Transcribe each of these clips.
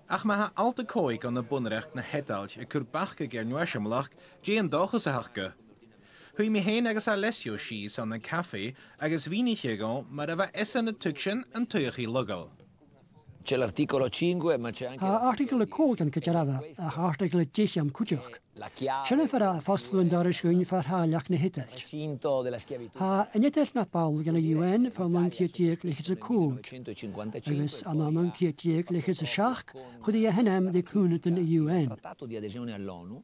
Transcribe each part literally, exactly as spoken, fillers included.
Ach ma tha alt a còig ann am Bunreact na h-Eadailt a' cur bacadh air neo-eisimeileachd, dè an dòchas a th' aca? Shuidh mi fhèin agus Alessio sìos ann an cafaidh agus mhìnich e dhomh mar a bha esan a' tuigsinn an t-suidheachaidh laghail. C'è l'articolo cinque, ma c'è anche... Tha Article a còig ann gu dearbha, ach Article a deich ann cuideachd. Sin am fear a fosgladh an dorais dhuinn far thàilleach na h-Eadailt. Tha an Eadailt na ball dhen U N bhon naoi ceud deug leth-cheud 's a còig, agus ann an naoi ceud deug leth-cheud 's a seachd chuir i a h-ainm ri cùmhnant an U N.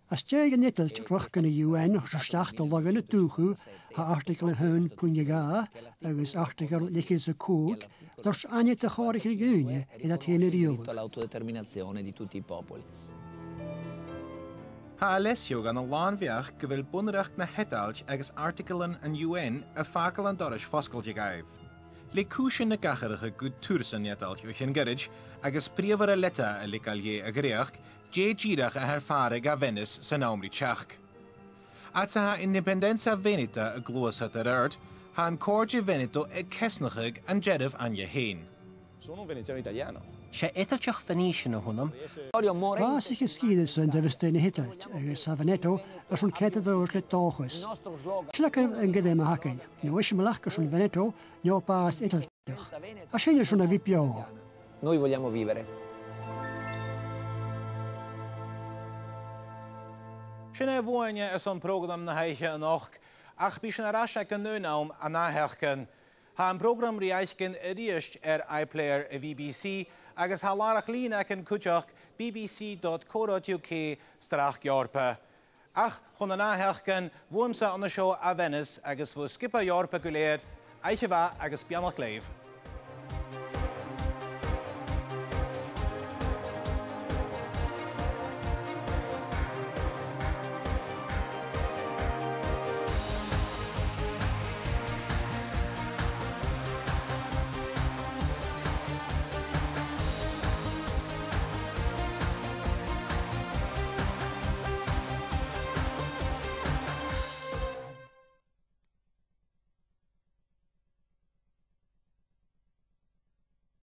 Às dèidh an Eadailt ruighinn dhan U N a thoirt a-steach do laghan an dùthcha, tha Article a h-aon puing a dhà agus Article leth-cheud 's a còig, a' toirt aithne do chòraichean dhaoine air iad fhèin a riaghladh. L'autodeterminazione di tutti i popoli. Tha Alessio dhan an làn-bheachd gu bheil Bunreact na h-Eadailt agus Articlean an U N a' fàgail an dorais fosgailte dhaibh. Le cùisean ag atharrachadh gu tur san Eadailt o chionn ghoirid agus Prìomhaire Letta a' leigeil dheth a dhreuchd, dè dìreach a tha air fàire dha Venice san àm ri teachd? Fhad 's a tha Indipendenza Veneta a' gluasad air adhart, tha an còrr de Veneto a' ceasnachadh an dearbh-aithne fhèin. Sono un veneziano italiano. 'S e Eadailteach Venetian a th' annam. Bhàsaich an sgìre san do bhiast-sa na h-Eadailt, agus tha Veneto airson cead a thoirt le dòchas. Sin agaibh an grèim a th' againn, neo-eisimeileachd airson Veneto, neo bàs Eadailteach. Tha sinne airson a bhith beò. Noi vogliamo vivere. Sin e bhuainne airson prògram na h-oidhche a-nochd, ach bidh sinn air ais aig an aon àm an ath-sheachdain. Tha am prògram ri fhaicinn a-rithist air iPlayer a' B B C, agus tha làrach-lìn againn cuideachd, B B C dot co dot U K slash Eòrpa. Ach chun an ath-sheachdain, bhuamsa an seo à Venice agus bho sgioba Eòrpa gu lèir, oidhche mhath agus beannachd leibh.